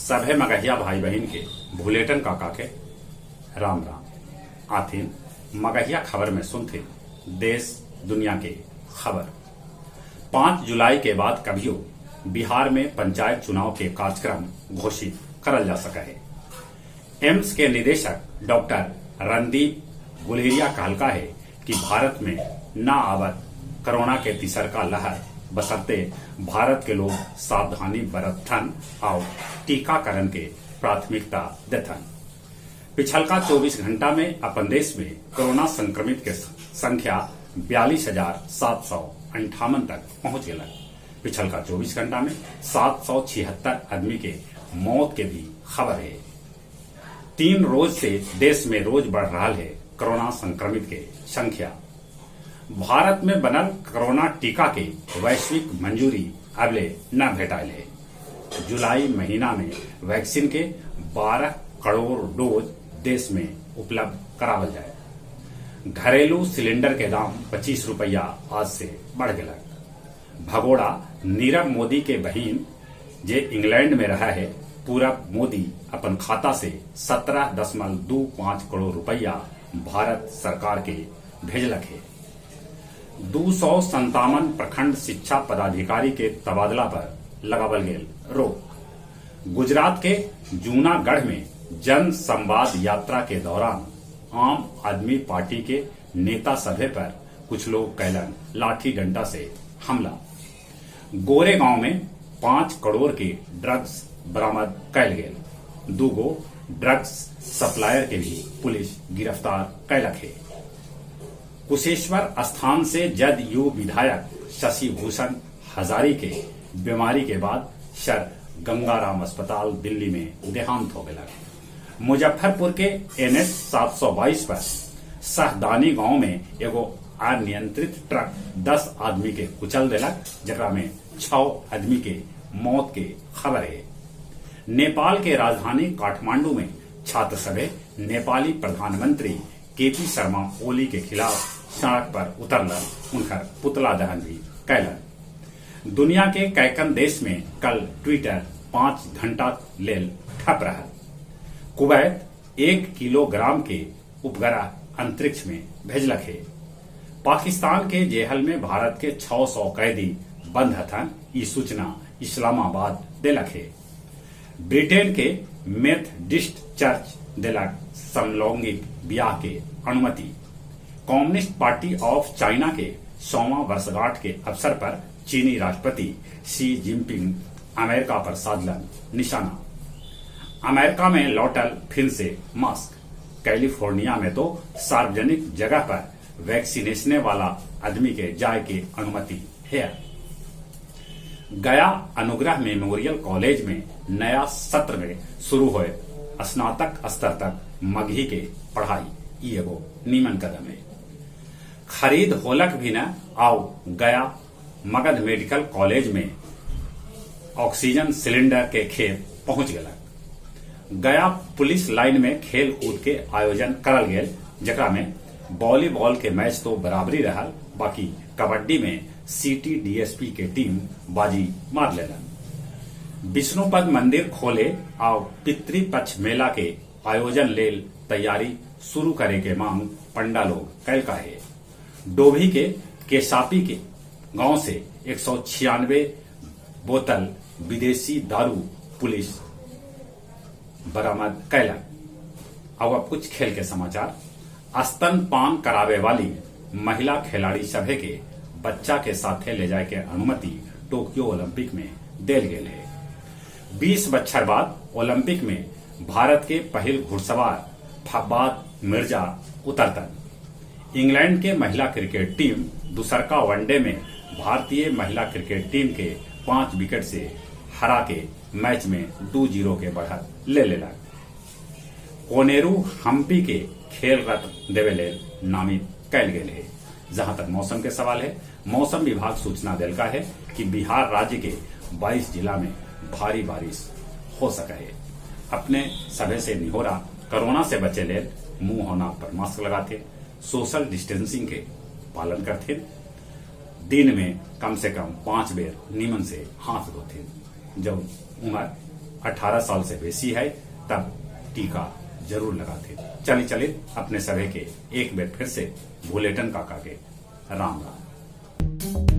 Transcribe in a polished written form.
सभे मगहिया भाई बहिन के भुलेटन काका के राम राम। आथिन मगहिया खबर में सुनथिन देश दुनिया के खबर। 5 जुलाई के बाद कभियो बिहार में पंचायत चुनाव के कार्यक्रम घोषित करल जा सके है। एम्स के निदेशक डॉक्टर रणदीप गुलेरिया कहलका है कि भारत में न आवत कोरोना के तीसरका लहर, बशर्ते भारत के लोग सावधानी बरतथन आउ टीकाकरण के प्राथमिकता देथन। पिछलका 24 घंटा में अपन देश में कोरोना संक्रमित के संख्या 42,758 तक पहुंच गेलक। पिछलका 24 घंटा में 776 आदमी के मौत के भी खबर है। 3 रोज से देश में रोज बढ़ रहा है कोरोना संक्रमित के संख्या। भारत में बनल कोरोना टीका के वैश्विक मंजूरी अबले न भेटायल है। जुलाई महीना में वैक्सीन के 12 करोड़ डोज देश में उपलब्ध करावल जाए। घरेलू सिलेंडर के दाम 25 रुपया आज से बढ़ गलक। भगोड़ा नीरव मोदी के बहिन जे इंग्लैंड में रहा है, पूरब मोदी अपन खाता से 17.25 करोड़ रुपया भारत सरकार के भेजलक है। 257 प्रखंड शिक्षा पदाधिकारी के तबादला पर लगावल गेल रोक। गुजरात के जूनागढ़ में जन संवाद यात्रा के दौरान आम आदमी पार्टी के नेता सभे पर कुछ लोग कैलन लाठी डंडा से हमला। गोरेगांव में 5 करोड़ के ड्रग्स बरामद कैल गेल। 2 गो ड्रग्स सप्लायर के भी पुलिस गिरफ्तार कैलक है। कुशेश्वर स्थान से जदयू विधायक शशि भूषण हजारी के बीमारी के बाद सर गंगाराम अस्पताल दिल्ली में देहांत हो गया। मुजफ्फरपुर के NH 722 पर सहदानी गांव में एगो अनियंत्रित ट्रक 10 आदमी के कुचल देलक, जकरा में 6 आदमी के मौत के खबर है। नेपाल के राजधानी काठमांडू में छात्र सभे नेपाली प्रधानमंत्री केपी शर्मा ओली के खिलाफ सड़क पर उतरलन, उनकर पुतला दहन भी कैलन। दुनिया के कैकन देश में कल ट्विटर 5 घंटा लेल ठप रहा। कुवैत 1 किलोग्राम के उपग्रह अंतरिक्ष में भेजलक है। पाकिस्तान के जेहल में भारत के 600 कैदी बंद हथन, ई सूचना इस्लामाबाद देलक है। ब्रिटेन के मेथडिस्ट चर्च देलक समलैंगिक ब्याह के अनुमति। कम्युनिस्ट पार्टी ऑफ चाइना के 100वां वर्षगांठ के अवसर पर चीनी राष्ट्रपति शी जिनपिंग अमेरिका पर साधलन निशाना। अमेरिका में लौटल फिर से मास्क। कैलिफोर्निया में तो सार्वजनिक जगह पर वैक्सीनेशन वाला आदमी के जाए के अनुमति है। गया अनुग्रह मेमोरियल कॉलेज में नया सत्र में शुरू हुए स्नातक स्तर तक मगही के पढ़ाई, ई एगो नीमन कदम है। खरीद होलक भी न आओ गया मगध मेडिकल कॉलेज में ऑक्सीजन सिलेंडर के खेप पहुंच गया। गया पुलिस लाइन में खेल कूद के आयोजन करल गेल, जकरा में वॉलीबॉल के मैच तो बराबरी रहल, बाकी कबड्डी में सिटी डीएसपी के टीम बाजी मार लेलन। विष्णुपद मंदिर खोले आव पितृपक्ष मेला के आयोजन लेल तैयारी शुरू करे के मांग पंडा लोग कैलका है। डोभी के केसापी के गांव से 196 बोतल विदेशी दारू पुलिस बरामद कैलक। अब कुछ खेल के समाचार। स्तनपान करावे वाली महिला खिलाड़ी सभे के बच्चा के साथे ले जाए के अनुमति टोक्यो ओलंपिक में देल गेल है। 20 बच्छर बाद ओलंपिक में भारत के पहिल घुड़सवार फवाद मिर्जा उतरतन। इंग्लैंड के महिला क्रिकेट टीम दूसरका वनडे में भारतीय महिला क्रिकेट टीम के 5 विकेट से हरा के मैच में 2-0 के बढ़त ले लेलक। कोनेरू हम्पी के खेल रत्न देवे लेल नामित कैल गेल है। जहां तक मौसम के सवाल है, मौसम विभाग सूचना देलका है कि बिहार राज्य के 22 जिला में भारी बारिश हो सका है। अपने सभे से निहोरा, कोरोना से बचे लेल मुंह और नाक पर मास्क लगाते, सोशल डिस्टेंसिंग के पालन करते, दिन में कम से कम 5 बेर नीमन से हाथ धोते। जब उम्र 18 साल से बेसी है तब टीका जरूर लगाथे। चली चले अपने सभी के एक बार फिर से भुलेटन काका के राम राम।